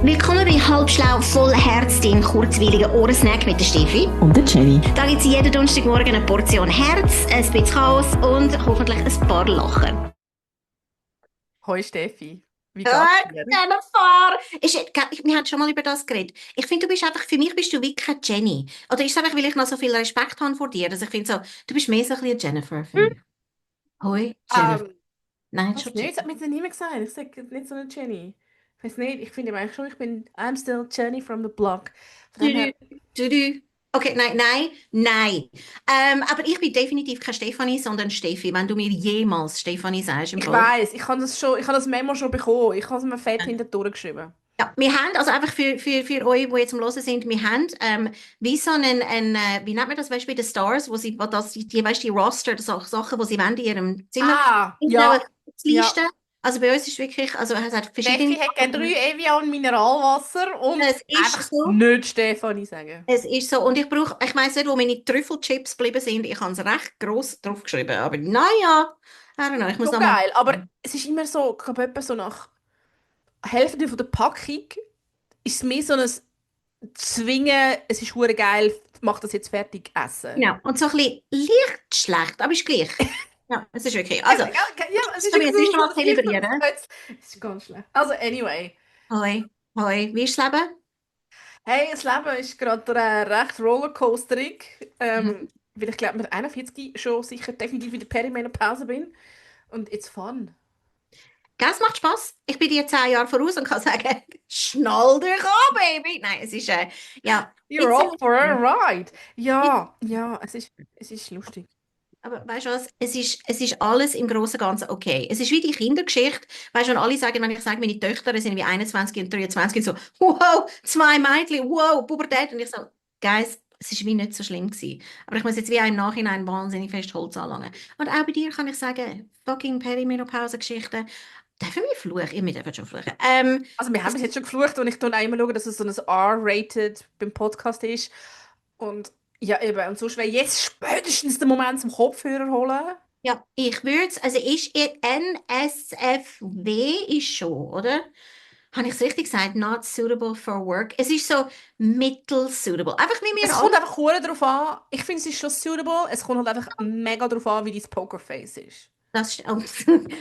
Willkommen bei Halbschlau voll Herz, dein kurzweiliger Ohrensnack mit der Steffi. Und der Jenny. Da gibt es jeden Donnerstagmorgen eine Portion Herz, ein bisschen Chaos und hoffentlich ein paar Lachen. Hoi Steffi, wie geht's dir? Wir haben schon mal über das geredet. Ich finde, für mich bist du wirklich keine Jenny. Oder ist es einfach, weil ich noch so viel Respekt habe vor dir, dass ich finde so, du bist mehr so ein bisschen Jennifer, finde ich. Hoi, Jennifer. Nein, Was schon nicht? Das hat mir jetzt niemand gesagt. Ich sage nicht so eine Jenny. Ich weiß nicht, ich finde eigentlich schon, I'm still Jenny from the block. Von dem her, Du. Okay, nein. Aber ich bin definitiv keine Stefanie, sondern Steffi, wenn du mir jemals Stefanie sagst im ich Fall. weiss, ich habe das Memo schon bekommen. Ich habe es mir fett hinter durchgeschrieben. Ja, wir haben, also einfach für euch, die jetzt am Hören sind, wir haben wie so wie nennt man das, weißt du, bei den Stars, weißt du, die Roster, das auch Sachen, die sie wollen in ihrem Zimmer. Ja. Liste. Also bei uns ist wirklich, also es hat verschiedene... Steffi hat gerne 3 Evian Mineralwasser und Es ist einfach so. nicht Stefanie sagen. Es ist so, und ich weiss nicht, wo meine Trüffelchips geblieben sind, ich habe es recht gross draufgeschrieben, aber naja, I don't know, ich muss So noch mal... geil, aber es ist immer so, ich glaube, etwa so nach Hälfte von der Packung ist es mehr so ein Zwingen, es ist hure geil, mach das jetzt fertig, essen. Genau, und so ein bisschen leicht schlecht, aber ist gleich. Ja, es ist wirklich, also... Ja, es ist Können wir jetzt nicht so, mal zelebrieren? es ist ganz schlecht. Also, anyway. Hoi, wie ist das Leben? Hey, das Leben ist gerade recht rollercoasterig. Mhm. Weil ich glaube, mit 41 schon sicher definitiv in der Perimenopause bin. Und it's fun. Gell, es macht Spaß. Ich bin dir 10 Jahre voraus und kann sagen, schnall dich an, Baby. Nein, es ist, ja. You're off for a ride. Ja, es ist lustig. Aber weißt du was, es ist alles im Großen und Ganzen okay. Es ist wie die Kindergeschichte. Weißt du, und alle sagen, wenn ich sage, meine Töchter sind wie 21 und 23 und so, wow, 2 Mädchen, wow, Pubertät. Und ich so, Guys, es ist wie nicht so schlimm gewesen. Aber ich muss jetzt wie auch im Nachhinein wahnsinnig fest Holz anlangen. Und auch bei dir kann ich sagen, fucking Perimenopause-Geschichten. Dürfen wir fluchen? Wir dürfen schon fluchen. Also, wir haben bis jetzt schon geflucht und ich schaue auch immer, schauen, dass es so ein R-rated beim Podcast ist. Und ja, eben, und sonst wäre jetzt spätestens der Moment zum Kopfhörer holen. Ja, ich würde es, also ist NSFW ist schon, oder? Habe ich es richtig gesagt? Not suitable for work. Es ist so mittel suitable. Einfach wie wir Es kommt einfach hure drauf an. Ich finde, es ist schon suitable. Es kommt halt einfach mega drauf an, wie dein Pokerface ist.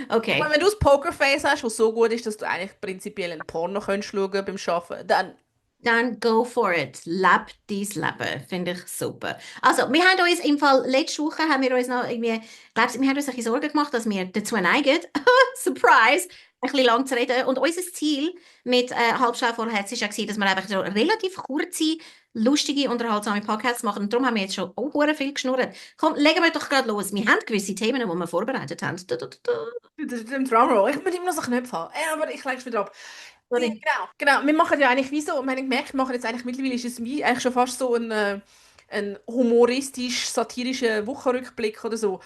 Okay. Wenn du ein Pokerface hast, das so gut ist, dass du eigentlich prinzipiell ein Porno könntest schauen beim Arbeiten, Dann go for it. Leb dein Leben. Finde ich super. Also, wir haben uns im Fall, letzte Woche haben wir uns noch irgendwie, glaubst wir haben uns ein bisschen Sorgen gemacht, dass wir dazu neigen, Surprise, ein bisschen lang zu reden. Und unser Ziel mit Halbschlau vor Herz ist ja gewesen, dass wir einfach so relativ kurze, lustige, unterhaltsame Podcasts machen. Und darum haben wir jetzt schon auch hure viel geschnurrt. Komm, legen wir doch gerade los. Wir haben gewisse Themen, die wir vorbereitet haben. das ist im Drumroll. Ich muss immer noch so Knöpfe haben. Aber ich lege es wieder ab. Sorry. Genau. Wir machen ja eigentlich wie so, wir haben gemerkt, wir machen jetzt eigentlich mittlerweile ist es wie eigentlich schon fast so ein humoristisch-satirischer Wochenrückblick oder so.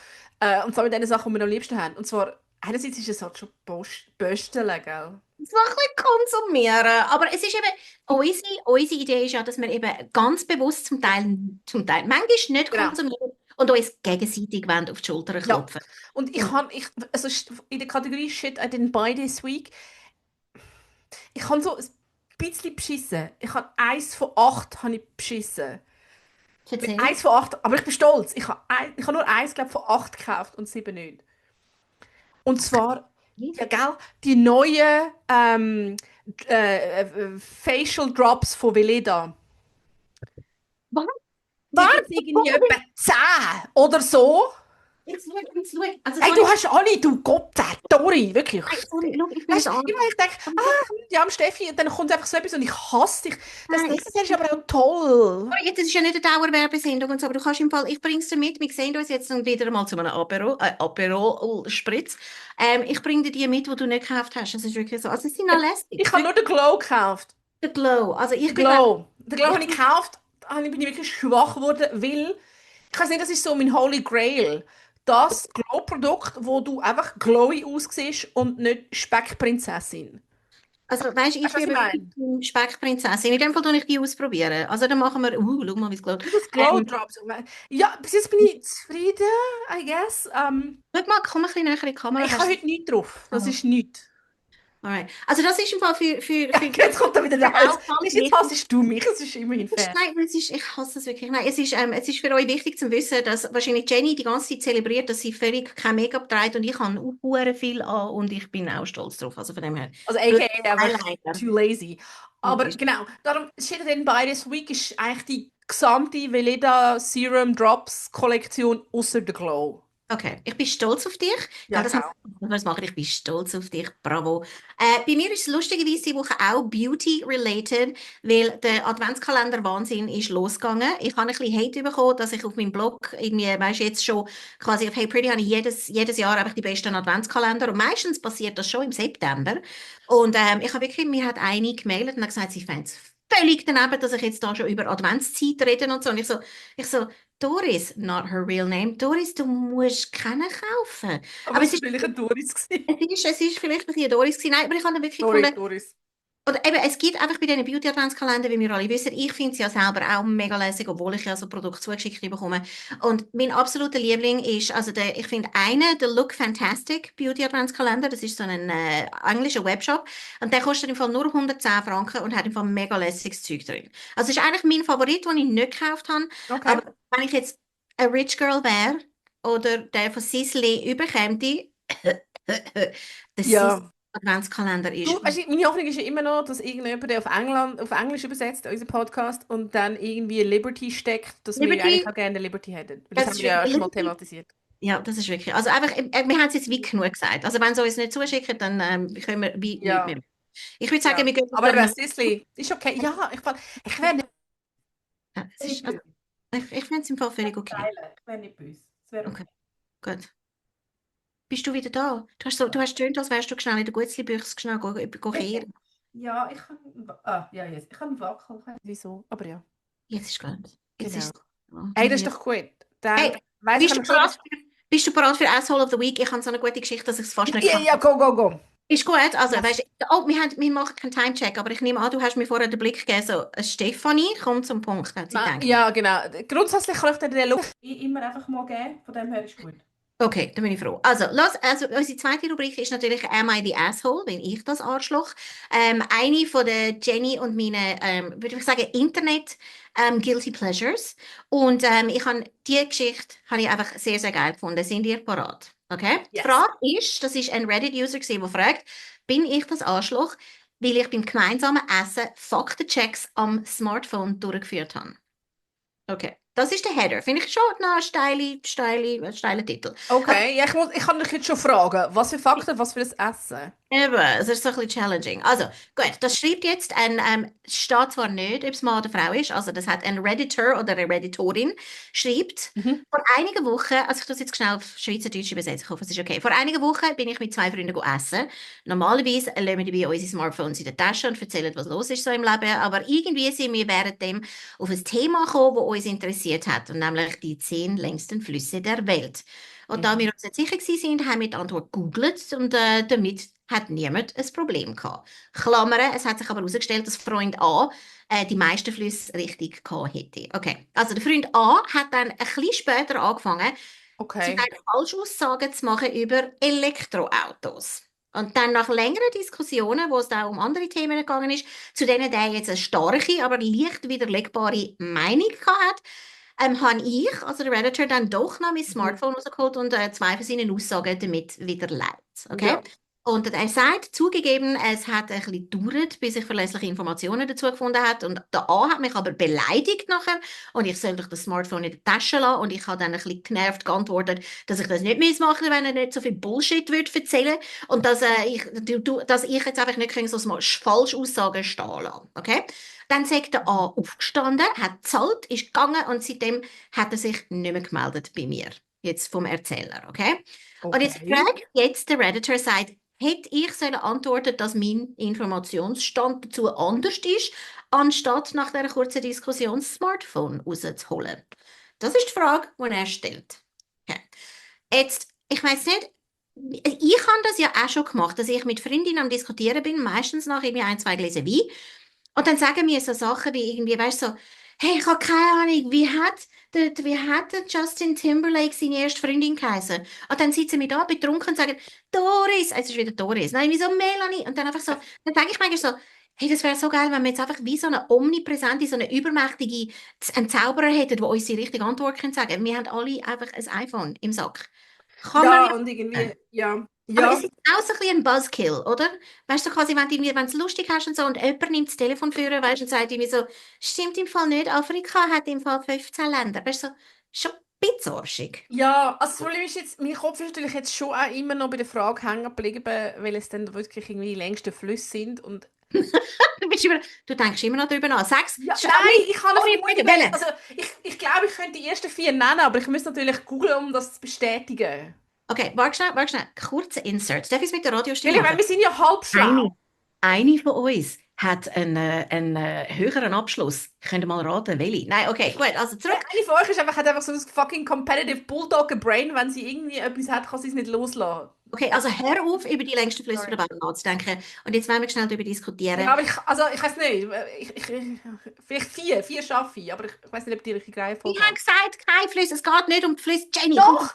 Und zwar mit den Sachen, die wir am liebsten haben. Und zwar, einerseits ist es halt schon Bösteln, gell? So ein bisschen konsumieren. Aber es ist eben, unsere Idee ist ja, dass wir eben ganz bewusst zum Teil manchmal nicht Genau. konsumieren und uns gegenseitig wollen auf die Schulter klopfen. Und also in der Kategorie Shit I didn't buy this week, ich habe so ein bisschen beschissen. Ich habe 1 von 8 habe ich beschissen. Erzähl. 1 von 8, aber ich bin stolz. Ich habe nur 1, glaube von 8 gekauft und 7 nicht. Und zwar, ja, gell, die neuen Facial Drops von Veleda. Was? Die gibt es irgendwie etwa 10 oder so. Jetzt schau. Also, Hey, du hast alle, du Gott, Dori, wirklich. Nein, sorry, schau, ich bin Weißt, nicht an. ich denke, ja, am Steffi, und dann kommt einfach so etwas und ich hasse dich. Das Nein. nächste ist aber auch toll. Sorry, jetzt ist ja nicht eine Dauerwerbesendung und so, aber du kannst im Fall, ich bringe es dir mit. Wir sehen uns jetzt dann wieder mal zu einem Aperol-Spritz. Ich bringe dir die mit, die du nicht gekauft hast. Das ist wirklich so. Also, sie sind noch lästig. Ich habe nur den Glow gekauft. Der Glow. Also, ich Den bin Glow. Den Glow habe ich gekauft, bin ich wirklich schwach geworden, weil, ich weiß nicht, das ist so mein Holy Grail. Das Glow-Produkt, wo du einfach glowy aussiehst und nicht Speckprinzessin. Also, weißt du, ich Weißt du, was bin ich meine? wirklich Speckprinzessin. In dem Fall tue ich die ausprobieren. Also, dann machen wir, schau mal, wie es glowt. Das Glow Drops. Ja, bis jetzt bin ich zufrieden, I guess. Schau mal, komm ein bisschen näher in die Kamera. Ich habe heute nichts drauf. Das ist nichts. Alright. Also das ist im Fall für Jetzt kommt da wieder der Hals. Haushalt Jetzt wichtig. hassest du mich, es ist immerhin fair. Nein, ich hasse es wirklich. Nein, es ist für euch wichtig zu wissen, dass wahrscheinlich Jenny die ganze Zeit zelebriert, dass sie völlig kein Make-up trägt und ich habe auch hure viel an und ich bin auch stolz drauf. Also von dem her. Also aka einfach Highlighter. too lazy. Aber genau, darum steht dann bei this week ist eigentlich die gesamte Veleda Serum Drops Kollektion außer der Glow. Okay, ich bin stolz auf dich. Ja, Das genau. was machen. Ich bin stolz auf dich. Bravo. Bei mir ist es lustigerweise die Woche auch Beauty-related, weil der Adventskalender-Wahnsinn ist losgegangen. Ich habe ein bisschen Hate bekommen, dass ich auf meinem Blog irgendwie, weißt du, jetzt schon quasi auf Hey Pretty habe ich jedes Jahr einfach die besten Adventskalender und meistens passiert das schon im September. Und ich habe wirklich, mir hat eine gemeldet und hat gesagt, sie fände es völlig daneben, dass ich jetzt da schon über Adventszeit rede und so. Und ich so, Doris, not her real name. Doris, du musst keinen kaufen. Aber Aber es war vielleicht ein Doris gewesen. es ist vielleicht ein bisschen Doris gewesen. Nein, aber ich habe dann wirklich Sorry, gefunden, Doris. oder eben, es gibt einfach bei diesen Beauty-Adventskalendern, wie wir alle wissen, ich finde es ja selber auch mega lässig, obwohl ich ja so Produkte zugeschickt bekomme. Und mein absoluter Liebling ist, also ich finde der Look Fantastic Beauty-Adventskalender, das ist so ein englischer Webshop und der kostet im Fall nur 110 Franken und hat im Fall mega lässiges Zeug drin. Also ist eigentlich mein Favorit, den ich nicht gekauft habe, Okay. aber wenn ich jetzt ein Rich Girl wäre oder der von Sisley überkäme, der Sisley Ja. Adventskalender ist Du, weißt du, meine Hoffnung ist ja immer noch, dass irgendjemand, der auf Englisch übersetzt, unseren Podcast, und dann irgendwie Liberty steckt, dass wir Liberty. eigentlich auch gerne Liberty hätten. Weil das haben Das wir ja ist schon mal wirklich, thematisiert. ja, das ist wirklich. Also einfach, wir haben es jetzt wie genug gesagt. Also wenn sie uns nicht zuschicken, dann können wir wie nichts Ja, mehr. Ich würde sagen, ja. wir gehen Aber auf eben, Sisley, ist okay. Ja, ich wäre nicht es ist, also, böse. ich finde es im Fall völlig okay. Ich wäre nicht böse. Es wäre Okay, okay. gut. Bist du wieder da? Du hast getönt, als wärst du schnell in der Gutzli-Büchse schnell kehren. Ja, ich kann. Ja, jetzt. Ich kann wackeln. Wieso? Aber ja. Jetzt ist gut. Jetzt Genau. ist es. Hey, das ist doch gut. Dann Hey, weiss ich bist du nämlich schon. bereit bist du bereit für Asshole of the Week? Ich habe so eine gute Geschichte, dass ich es fast nicht Ja, kann. ja, go, go, go. Ist gut, also Ja. weißt du, oh, wir machen keinen Timecheck, aber ich nehme an, du hast mir vorher den Blick gegeben, so, Stefanie, komm zum Punkt, hat sie gedacht. Ja, genau. Grundsätzlich kann ich dir den Look immer einfach mal geben. Von dem her ist gut. Okay, dann bin ich froh. Also unsere zweite Rubrik ist natürlich Am I the Asshole, bin ich das Arschloch? Eine von der Jenny und meine, würde ich sagen, Internet Guilty Pleasures. Und die Geschichte habe ich einfach sehr, sehr geil gefunden. Sind ihr parat? Okay? Die Yes. Frage ist, das ist ein Reddit-User gewesen, der fragt, bin ich das Arschloch, weil ich beim gemeinsamen Essen Faktenchecks am Smartphone durchgeführt habe? Okay, das ist der Header. Finde ich schon ein steiler Titel. Okay, ja, ich kann dich jetzt schon fragen. Was für Fakten, was für das Essen? Eben, es ist so ein bisschen challenging. Also, gut, das schreibt jetzt steht zwar nicht, ob es Mann oder Frau ist, also das hat ein Redditor oder eine Redditorin, schreibt, vor einigen Wochen, also ich tue es jetzt schnell auf Schweizerdeutsch übersetzen, ich hoffe, es ist okay. Vor einigen Wochen bin ich mit zwei Freunden essen. Normalerweise lassen wir dabei unsere Smartphones in der Tasche und erzählen, was los ist so im Leben, aber irgendwie sind wir währenddem auf ein Thema gekommen, das uns interessiert hat, und nämlich die 10 längsten Flüsse der Welt. Und da wir uns nicht sicher waren, haben wir die Antwort gegoogelt und damit hat niemand ein Problem gehabt. Klammern, es hat sich aber herausgestellt, dass Freund A die meisten Flüsse richtig gehabt hätte. Okay, also der Freund A hat dann ein bisschen später angefangen, Okay. Falschaussagen zu machen über Elektroautos. Und dann nach längeren Diskussionen, wo es da um andere Themen gegangen ist, zu denen der jetzt eine starke, aber leicht widerlegbare Meinung hat, habe ich, also der Redditor, dann doch noch mein Smartphone rausgeholt und zwei von seinen Aussagen damit widerlegt. Okay? Ja. Und er sagt, zugegeben, es hat ein bisschen gedauert, bis ich verlässliche Informationen dazu gefunden habe. Und der A hat mich aber beleidigt nachher und ich soll doch das Smartphone in der Tasche lassen. Und ich habe dann ein bisschen genervt geantwortet, dass ich das nicht machen wenn er nicht so viel Bullshit würde erzählen und dass dass ich jetzt einfach nicht so Falschaussagen stehen lassen. Okay? Dann sagt der A aufgestanden, hat gezahlt, ist gegangen und seitdem hat er sich nicht mehr gemeldet bei mir. Jetzt vom Erzähler, okay? Und jetzt fragt jetzt der Redditor, sagt, hätte ich sollen antworten, dass mein Informationsstand dazu anders ist, anstatt nach dieser kurzen Diskussion das Smartphone rauszuholen? Das ist die Frage, die er stellt. Okay. Jetzt, ich weiß nicht, ich habe das ja auch schon gemacht, dass ich mit Freundinnen am Diskutieren bin, meistens nach irgendwie ein, zwei Gläser Wein. Und dann sagen mir so Sachen wie irgendwie, weißt du, so, hey, ich habe keine Ahnung, wie hat wie hat der Justin Timberlake seine erste Freundin geheißen? Und dann sitzen wir da betrunken und sagen, Doris, es ist wieder Doris. Nein, wieso Melanie? Und dann einfach so, dann denke ich manchmal so, hey, das wäre so geil, wenn wir jetzt einfach wie so eine omnipräsente, so eine übermächtige einen Zauberer hätten, der uns die richtige Antwort können sagen. Wir haben alle einfach ein iPhone im Sack. Kann man Ja, ja. und irgendwie, ja. Aber es Ja. ist auch so ein bisschen ein Buzzkill, oder? Weißt du, quasi, wenn du es lustig hast und so und jemand nimmt das Telefon für, weißt du, und sagt irgendwie so, stimmt im Fall nicht, Afrika hat im Fall 15 Länder. Weißt du, so, schon ein bisschen arschig. Ja, also das Problem ist jetzt, mein Kopf ist natürlich jetzt schon auch immer noch bei der Frage hängen geblieben, weil es dann wirklich irgendwie die längsten Flüsse sind. Und Du denkst immer noch darüber nach. Sag's, ja, schau nein, mir, ich kann es sorry, nicht. welche? Also ich glaube, ich könnte die ersten vier nennen, aber ich müsste natürlich googeln, um das zu bestätigen. Okay, warte schnell. Kurzer Insert. Darf ich es mit der Weil Radiostimme ich meine, machen? wir sind ja halb schlau. Eine. Eine von uns hat einen höheren Abschluss. Könnt ihr mal raten, welche? Nein, okay, gut, also zurück. Eine von euch hat einfach so ein fucking competitive Bulldog-Brain, wenn sie irgendwie etwas hat, kann sie es nicht loslassen. Okay, also hör auf, über die längsten Flüsse Sorry. der Welt nachzudenken. Und jetzt wollen wir schnell darüber Ja, diskutieren. aber ich weiß nicht. Vielleicht vier schaffe ich, aber ich weiß nicht, ob die richtige Reihenfolge Ich habe haben. gesagt, kein Fluss. Es geht nicht um die Flüsse. Jenny, Doch!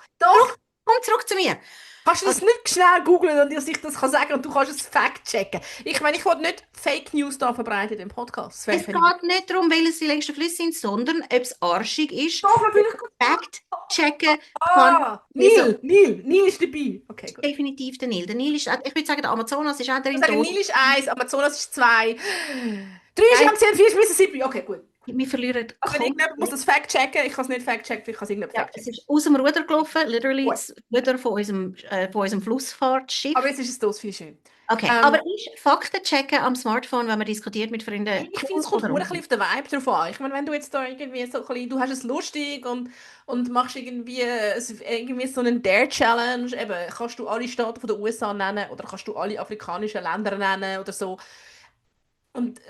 komm zurück zu mir. Kannst du das Also, nicht schnell googeln und dass ich das kann sagen und du kannst es fact-checken? Ich meine, ich wollte nicht Fake News da verbreiten im Podcast. Das wäre es geht nicht darum, welches die längsten Flüsse sind, sondern ob es arschig ist. Doch, natürlich. Fact checken kann. Nil, Nil ist dabei. Okay, gut. Definitiv der Nil. Der Nil ist, ich würde sagen, der Amazonas ist auch Ich drin sage, tot. Nil ist 1, Amazonas ist 2. 3 ist Amazon, 4 ist Mississippi. Okay, gut. Wir verlieren Also wenn irgendjemand muss das fact-checken, ich kann es nicht fact-checken, vielleicht kann es irgendjemand Ja, es fact-checken. ist aus dem Ruder gelaufen, literally Gut. das Ruder von unserem Flussfahrtschiff. Aber jetzt ist es das viel schön. Okay, aber ist Fakten checken am Smartphone, wenn man diskutiert mit Freunden, Ich finde, cool es kommt oder verdammt ein nicht? bisschen auf den Vibe drauf an. Ich meine, wenn du jetzt da irgendwie so ein bisschen, du hast es lustig und machst irgendwie so einen Dare-Challenge, eben, kannst du alle Staaten von den USA nennen oder kannst du alle afrikanischen Länder nennen oder so. Und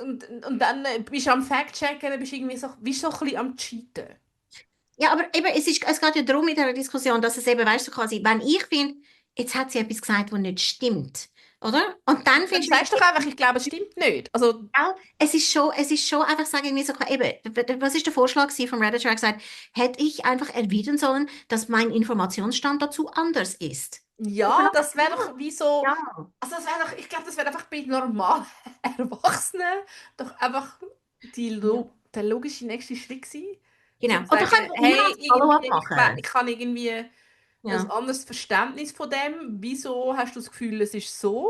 dann bist du am Fact-Checken, dann bist du irgendwie so, bist so ein bisschen am Cheaten. Ja, aber eben, es geht ja darum in der Diskussion, dass es eben, weißt du, quasi, wenn ich finde, jetzt hat sie etwas gesagt, was nicht stimmt, oder? Und dann Dann findest du, sagst du doch einfach, ich glaube, es stimmt nicht. Also, ja, es ist schon einfach sagen, irgendwie so, eben, was ist der Vorschlag gewesen vom Reddit, der hat gesagt, hätte ich einfach erwidern sollen, dass mein Informationsstand dazu anders ist. ja, das wäre doch wie so. Ja. Also das wäre doch, ich glaube, das wäre einfach bei normalen Erwachsenen doch einfach der logische nächste Schritt gewesen. Genau. Zum Und da sagen, können wir immer hey, noch ein Follow-up irgendwie, machen. ich kann irgendwie ein Ja. anderes Verständnis von dem. Wieso hast du das Gefühl, es ist so?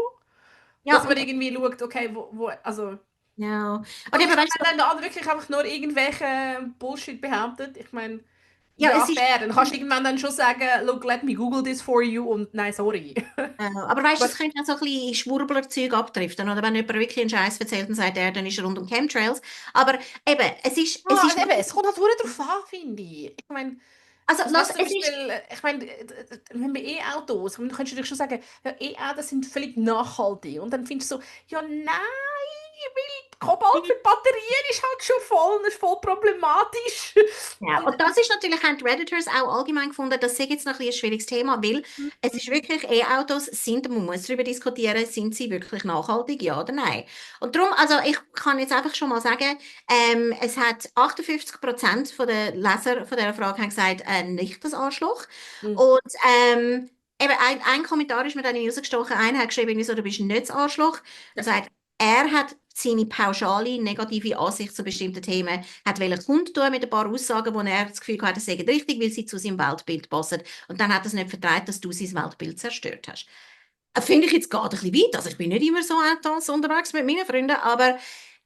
Ja, Dass man irgendwie schaut, okay, also. ja. Und Und eben, ich meine, weißt du, wenn der andere wirklich einfach nur irgendwelche Bullshit behauptet, ich meine, ja, ja, es ist, fair, dann kannst du irgendwann dann schon sagen, look, let me Google this for you und nein, sorry. aber weißt du, Aber es könnte auch so ein bisschen Schwurbler-Zeug abdriften, oder wenn jemand wirklich einen Scheiß erzählt und sagt, er, dann ist er rund um Chemtrails. Aber eben, es ist, also eben, es kommt halt verdammt drauf an, finde ich. Ich meine, also, also lass, weißt du, zum es ist, Beispiel, ich meine, wenn wir E-Autos, dann könntest du natürlich schon sagen, ja, E-Autos sind völlig nachhaltig. Und dann findest du so, ja, nein, weil Kobalt für Batterien ist halt schon voll, das ist voll problematisch. ja, Und, und das ist natürlich, haben die Redditors auch allgemein gefunden, das ist jetzt noch ein bisschen ein schwieriges Thema, weil es ist wirklich, E-Autos sind, man muss darüber diskutieren, sind sie wirklich nachhaltig, ja oder nein? Und darum, also ich kann jetzt einfach schon mal sagen, es hat 58% von den Leser von dieser Frage haben gesagt, nicht das Arschloch. Mhm. Und eben ein Kommentar ist mir dann rausgestochen, einer hat geschrieben, wieso, du bist nicht das Arschloch. Er sagt, er hat seine pauschale negative Ansicht zu bestimmten Themen hat kundtun mit ein paar Aussagen, wo er das Gefühl hatte, das seien richtig, weil sie zu seinem Weltbild passen. Und dann hat er es nicht vertraut, dass du sein Weltbild zerstört hast. Finde ich jetzt gerade ein bisschen weit. Also ich bin nicht immer so intense unterwegs mit meinen Freunden, aber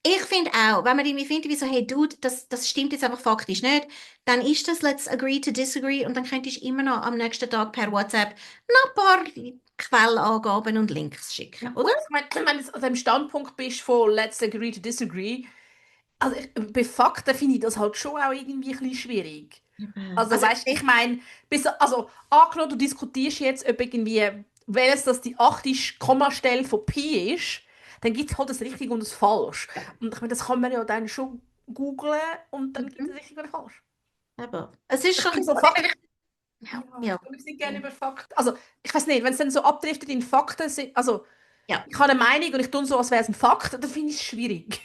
ich finde auch, wenn man irgendwie findet, wie so, hey Dude, das stimmt jetzt einfach faktisch nicht, dann ist das let's agree to disagree und dann könntest du immer noch am nächsten Tag per WhatsApp noch ein paar Quellangaben und Links schicken, oder? gut, ich meine, wenn du jetzt an dem Standpunkt bist von let's agree to disagree, also bei Fakten finde ich das halt schon auch irgendwie ein bisschen schwierig. Also Also, weißt, ich meine, also angenommen, du diskutierst jetzt, ob irgendwie, welches das die achte Kommastelle von Pi ist, dann gibt es halt das richtig und das falsch. Und ich meine, das kann man ja dann schon googlen und dann gibt es das richtig oder falsch. eben. Es ist Ich schon finde so ein Fakten. bisschen... Ja, Ja, ich würde nicht gerne über Fakten. Also, ich weiß nicht, wenn es dann so abdriftet in Fakten sind, also ja. ich habe eine Meinung und ich tue so, als wäre es ein Fakt, dann finde ich es schwierig.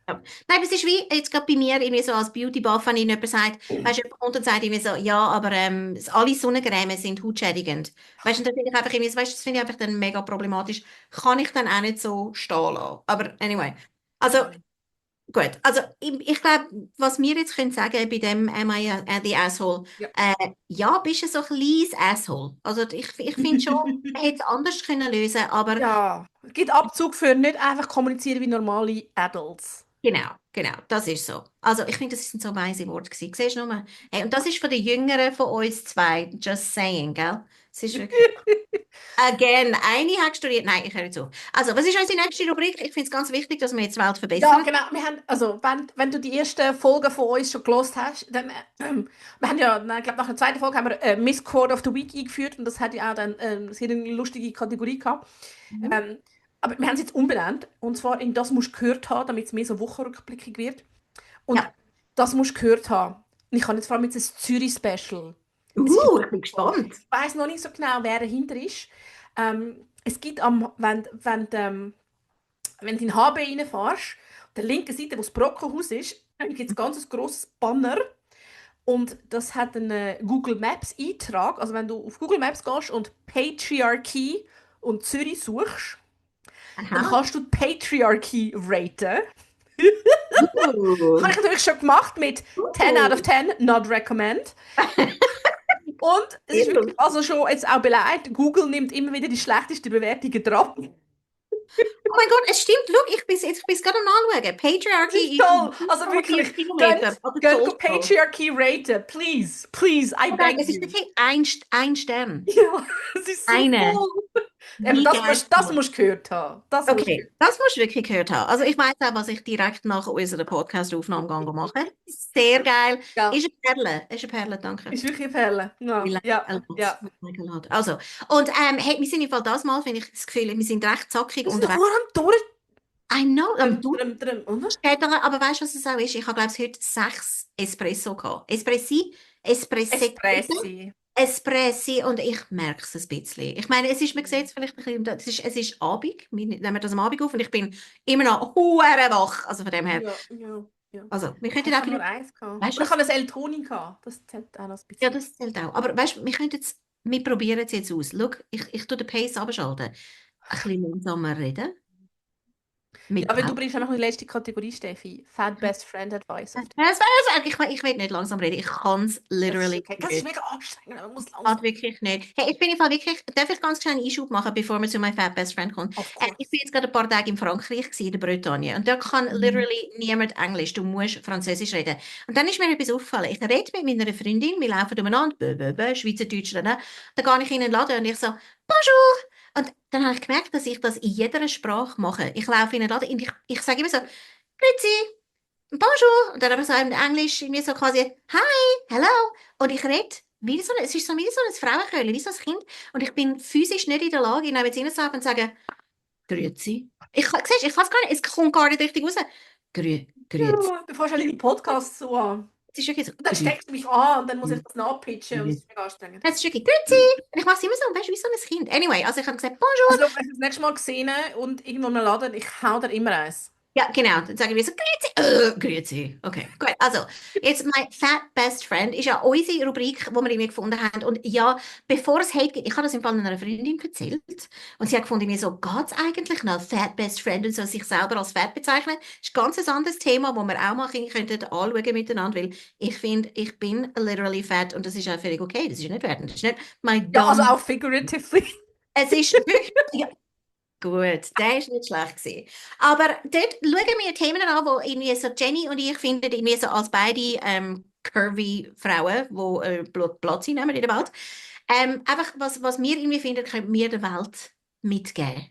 Ja. Nein, aber es ist wie jetzt gerade bei mir irgendwie so als Beauty-Buff, wenn ihnen jemand sagt, weißt du, jemand kommt und sagt irgendwie so, ja, aber alle Sonnencreme sind hautschädigend. Weißt du, und das finde ich einfach irgendwie, so, weißt du, das finde ich einfach dann mega problematisch. Kann ich dann auch nicht so stehen lassen. Aber anyway. Also, gut. Also, ich glaube, was wir jetzt können sagen bei dem Am I the Asshole, Ja. ja, bist du so ein kleines Asshole. Also, ich finde schon, man hätte es anders können lösen, aber Ja, es gibt Abzug für nicht einfach kommunizieren wie normale Adults. genau, das ist so. Also ich finde, das sind so weise Worte gewesen. Siehst du nur? Hey, und das ist von den Jüngeren von uns zwei. Just saying, gell? Es ist wirklich, again, eine hat studiert. Nein, ich höre jetzt auf. Also, was ist unsere nächste Rubrik? Ich finde es ganz wichtig, dass wir jetzt die Welt Ja, verbessern. genau. Wir haben, also, wenn du die ersten Folgen von uns schon gelost hast, dann, wir haben ja, ich glaube, nach der zweiten Folge haben wir Miss Quote of the Week eingeführt und das hat ja auch dann sehr eine lustige Kategorie gehabt. Mhm. Ähm, aber wir haben es jetzt umbenannt und zwar in das musst du gehört haben, damit es mehr so wochenrückblickig wird. Und Ja. das musst du gehört haben. Und ich habe jetzt vor allem jetzt ein Zürich-Special. Ich bin gespannt. Ich weiß noch nicht so genau, wer dahinter ist. Es gibt wenn du in HB reinfährst, auf der linken Seite, wo das Brockenhaus ist, gibt es ein ganz grosses Banner. Und das hat einen Google Maps Eintrag. Also wenn du auf Google Maps gehst und Patriarchy und Zürich suchst, dann Aha. kannst du die Patriarchy raten. Uh. Habe ich natürlich schon gemacht mit 10 out of 10, not recommend. Und es ist wirklich also schon jetzt auch beleidigt. Google nimmt immer wieder die schlechtesten Bewertungen dran. Oh mein Gott, es stimmt. Schau, ich bin gerade am Nachschauen. Das ist Patriarchy ist toll. Also 4 wirklich, Kilometer. Also go Zollstock. Patriarchy raten. Please, please, I Oh nein, beg es ist you. wirklich ein Stern. Ja, es ist so Eine. toll. Eben, Wie geil. das musst du gehört haben. Das musst du Okay, das musst du wirklich gehört haben. Also ich weiß auch, was ich direkt nach unserer Podcast-Aufnahme mache. Sehr geil. Ja, Ist eine Perle. Ist eine Perle, danke. ist wirklich eine Perle. We Ja, like ja, a lot. ja. We like a lot. Also, und hey, wir sind im Fall das Mal, finde ich das Gefühl, wir sind recht zackig Wir sind unterwegs. nur am durch. I know, du Oder? später, aber weißt du, was es auch ist? Ich habe, glaube ich, heute 6 Espresso gehabt. Espressi, Espressi. Espressi und ich merke es ein bisschen. Ich meine, man sieht es vielleicht ein bisschen, es ist Abend, wir nehmen das am Abend auf und ich bin immer noch hure wach, also von dem her. Ja, ja, ja. Also, wir Ich könnten auch habe nur vielleicht, eins gehabt. weißt Und du ich was? habe ein L-Toni gehabt. Das zählt auch noch ein Ja, bisschen. das zählt auch. Aber weißt du, wir probieren es jetzt aus. Schau, ich tue den Pace abschalten. Ein bisschen langsamer reden. Ja, Mit aber du Pause. bringst einfach noch die letzte Kategorie, Steffi. Fat Best Friend Advice of the Ich will nicht langsam reden. Ich kann es Das ist literally okay. Das ist nicht. mega anstrengend, aber man muss Geht langsam. wirklich nicht. Hey, ich bin im Fall wirklich, darf ich ganz schnell einen Einschub machen, bevor wir zu meinem Fat Best Friend kommen? Of Ich bin course. jetzt gerade ein paar Tage in Frankreich gewesen, in der Bretagne, und da kann Mhm. literally niemand Englisch. Du musst Französisch reden. Und dann ist mir etwas aufgefallen. Ich rede mit meiner Freundin, wir laufen umeinander, Schweizerdeutsch, ne? Dann gehe ich in den Laden und ich so, Bonjour! Und dann habe ich gemerkt, dass ich das in jeder Sprache mache. Ich laufe in den Laden und ich sage immer so, Grüezi, Bonjour. Und dann aber so im Englisch, irgendwie so quasi, Hi, hello. Und ich rede wie so, es ist so wie so ein Frauenkölle, wie so ein Kind. Und ich bin physisch nicht in der Lage, ihn jetzt hinzusaugen und zu sagen, Grüezi. Siehst, ich kann es gar nicht, es kommt gar nicht richtig raus. Grüezi. Ja, du fährst halt deine Podcasts so an. Es ist wirklich so, Und dann steckst du mich an und dann muss ich Grüezi. das nachpitchen und es ist mega anstrengend. Es ist wirklich Grüezi. Und ich mache es immer so, weißt du, wie so ein Kind. Anyway, also ich habe gesagt, Bonjour. Also, wenn ich das nächste Mal gesehen und irgendwo im Laden, ich hau dir immer eins. Ja, genau. Dann sagen wir so, grüezi. Okay, gut. Also, jetzt mein Fat Best Friend ist ja unsere Rubrik, die wir irgendwie gefunden haben. Und ja, bevor es Hate gibt, ich habe das im Fall einer Freundin erzählt. Und sie hat gefunden, mir so, geht es eigentlich noch? Fat Best Friend und so sich selber als Fat bezeichnen. Das ist ein ganz anderes Thema, wo wir auch mal könnten anschauen miteinander, weil ich finde, ich bin literally fat und das ist auch völlig okay. Das ist nicht wertend. Das ist nicht mein Ja, also dumb. auch figuratively. Es ist wirklich. Ja, gut, der ist nicht schlecht gewesen. Aber dort schauen wir Themen an, wo irgendwie so Jenny und ich finden, irgendwie so als beide curvy Frauen, die Platz nehmen in der Welt, einfach was wir irgendwie finden, können wir der Welt mitgeben.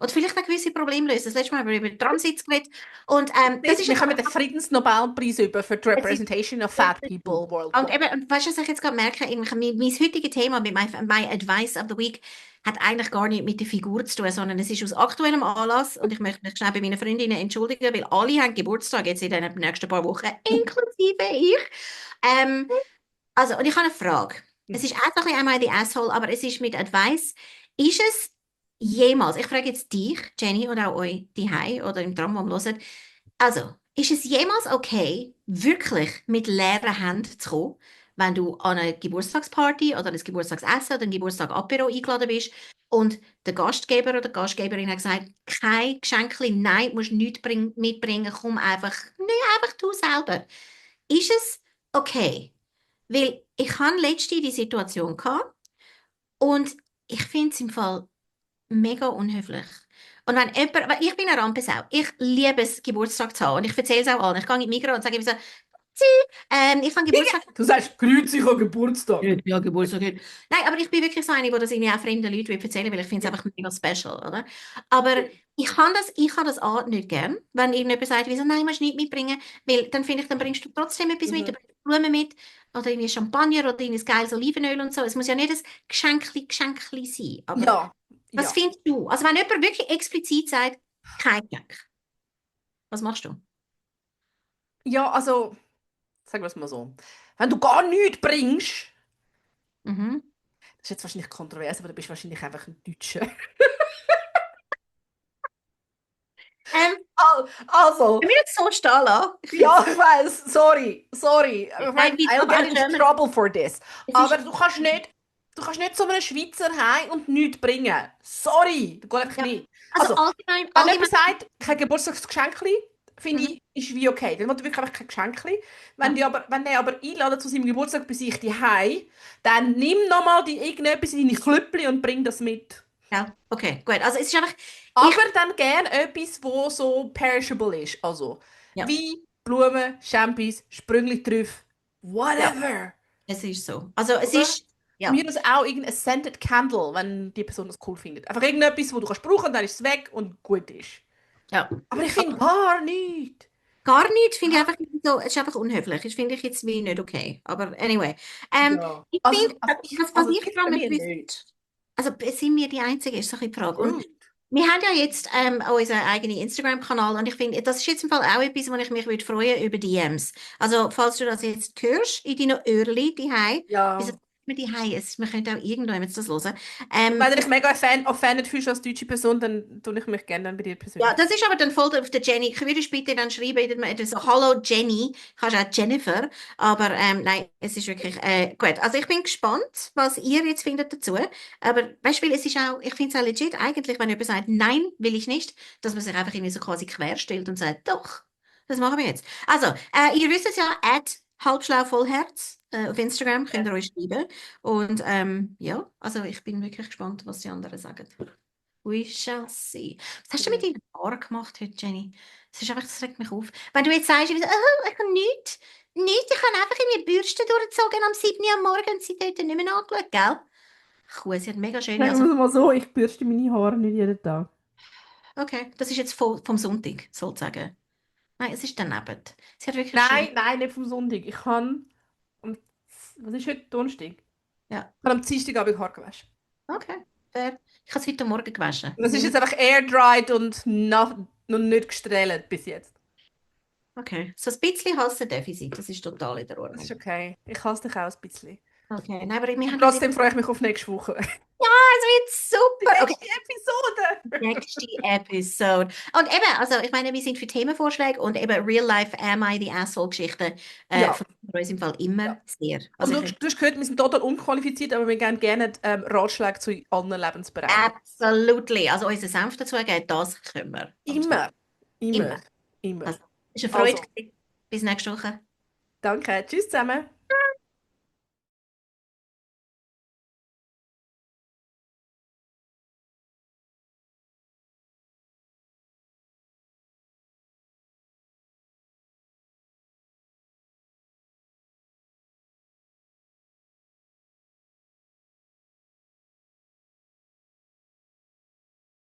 Und vielleicht auch gewisse Probleme lösen. Das letzte Mal haben wir über Transits geredet. Und das ist Wir kommen den Friedensnobelpreis über für die es ist Representation of fat people und worldwide. eben, und weißt du, was ich jetzt gerade merke? Mein heutiges Thema mit my Advice of the Week hat eigentlich gar nicht mit der Figur zu tun, sondern es ist aus aktuellem Anlass und ich möchte mich schnell bei meinen Freundinnen entschuldigen, weil alle haben Geburtstag jetzt in den nächsten paar Wochen, inklusive ich. Ähm, also, und ich habe eine Frage. Es ist auch ein bisschen einmal die Asshole, aber es ist mit Advice. Ist es jemals, ich frage jetzt dich, Jenny, und auch euch die oder im Tram, wo ihr hört, also, Ist es jemals okay, wirklich mit leeren Händen zu kommen, wenn du an eine Geburtstagsparty oder ein Geburtstagsessen oder ein Geburtstag-Apero eingeladen bist und der Gastgeber oder die Gastgeberin hat gesagt, kein Geschenkli, nein, du musst nichts mitbringen, komm einfach, nein, einfach du selber. Ist es okay? Weil ich hatte letzte die Situation gehabt und ich finde es im Fall mega unhöflich. Und wenn jemand, weil ich bin eine Rampensau, ich liebe es, Geburtstag zu haben und ich erzähle es auch allen. Ich gehe in die Migros und sage immer so, ich habe Geburtstag. Du sagst, grüezi, ich habe Geburtstag. Ja, Geburtstag heute. Nein, aber ich bin wirklich so eine, die das irgendwie auch fremden Leuten erzählen will, weil ich finde es einfach mega special, oder? Aber ich kann das A nicht gern, wenn irgendjemand sagt, wieso, nein, musst du nicht mitbringen, weil dann finde ich, dann bringst du trotzdem etwas mit, Mhm. du bringst Blumen mit, oder irgendwie Champagner oder irgendwie ein geiles Olivenöl und so. Es muss ja nicht ein Geschenkli sein, aber Ja, was ja. findest du? Also wenn jemand wirklich explizit sagt, kein Geschenk, was machst du? Ja, also, sagen wir es mal so. Wenn du gar nichts bringst, Mhm. das ist jetzt wahrscheinlich kontrovers, aber du bist wahrscheinlich einfach ein Deutscher. Ähm, Also, Können wir jetzt so stehen lassen? Ich finde ja, ich weiß, sorry, sorry. Ich nein, meine, I'll bitte, get aber into German, trouble for this. es Aber ist, du kannst nicht zu einem Schweizer heim und nichts bringen. Sorry, das geht einfach ja, nicht. also Also, wenn allgemein, jemand sagt, kein Geburtstagsgeschenkli, finde mhm, ich, ist wie okay. Dann will er wirklich einfach kein Geschenkli. ja. Wenn der aber einladen zu seinem Geburtstag bei sich heim, dann nimm nochmal irgendetwas in deine Klöppli und bring das mit. Ja, okay, gut. Also es ist einfach, ich, Aber dann gern etwas, wo so perishable ist. Also ja, Wein, Blumen, Champis, Sprüngli drauf, ja, whatever. es ist so. Also es Oder? ist, Von mir ja, aus auch irgendein Scented Candle, wenn die Person das cool findet. Einfach irgendetwas, wo du kannst brauchen, dann ist es weg und gut ist. ja. Aber ich finde Aber gar nichts. gar nicht, finde ich Gar einfach so, es ist einfach unhöflich. Das finde ich jetzt wie nicht okay. Aber anyway. Ja. Ich finde, was Also ich jetzt bei daran nicht mir gewusst, nicht. also sind wir die Einzige, ist so ein bisschen die Frage. Und Rude. wir haben ja jetzt auch unseren eigenen Instagram-Kanal und ich finde, das ist jetzt im Fall auch etwas, wo ich mich würde freuen über DMs. Also, falls du das jetzt hörst, in deinen Öhrli, die wieso Ja. sagen wir die wir können auch irgendjemand das hören. Und wenn du dich Ich mega offended fühlst als deutsche Person, dann tue ich mich gerne dann bei dir ja, persönlich. das ist aber dann voll auf der Jenny. Würdest du bitte dann schreiben, so, Hallo Jenny, kannst auch Jennifer, aber nein, es ist wirklich gut. Also ich bin gespannt, was ihr jetzt findet dazu. Aber weißt du, weil es ist auch, ich finde es auch legit, eigentlich, wenn jemand sagt, nein, will ich nicht, dass man sich einfach irgendwie so quasi querstellt und sagt, doch, das machen wir jetzt. Also, ihr wisst es ja, @halbschlauvollherz auf Instagram könnt ihr euch schreiben. Und ja, also ich bin wirklich gespannt, was die anderen sagen. We shall see. Was hast du mit Genau. deinen Haaren gemacht heute, Jenny? Das ist einfach, das regt mich auf. Wenn du jetzt sagst, oh, ich habe nichts, ich habe einfach in die Bürste durchgezogen am 7. Uhr am Morgen und sie dort nicht mehr angeschaut, gell? Cool, sie hat mega schöne, Sagen also, wir es mal so, ich bürste meine Haare nicht jeden Tag. okay, das ist jetzt vom Sonntag, sozusagen. Nein, es ist daneben. Sie hat wirklich schön, Nein, nein, nicht vom Sonntag. Ich habe am, was ist heute? Donnerstag. Ich ja, habe am Dienstagabend Haar gewaschen. okay, fair. Ich habe es heute Morgen gewaschen. Und es ist jetzt einfach air-dried und noch nicht gestrahlt bis jetzt. Okay, so ein bisschen Hassendefizit, das ist total in der Das ist Ordnung. okay. Ich hasse dich auch ein bisschen. Okay, nein, aber wir Und haben das jetzt, trotzdem freue ich mich auf nächste Woche. es wird Die super. Okay, nächste Episode! nächste Episode. Und eben, also ich meine, wir sind für Themenvorschläge und eben Real Life Am I the Asshole-Geschichten Ja, von uns im Fall immer ja. sehr. Und Also du hast gehört, wir sind total unqualifiziert, aber wir geben gerne Ratschläge zu allen Lebensbereichen. absolutely. Also unseren Senf dazugeben, das können wir. Absolut. Immer. Immer. Immer. Immer. Also, ist eine Freude Also, gewesen. Bis nächste Woche. danke. Tschüss zusammen.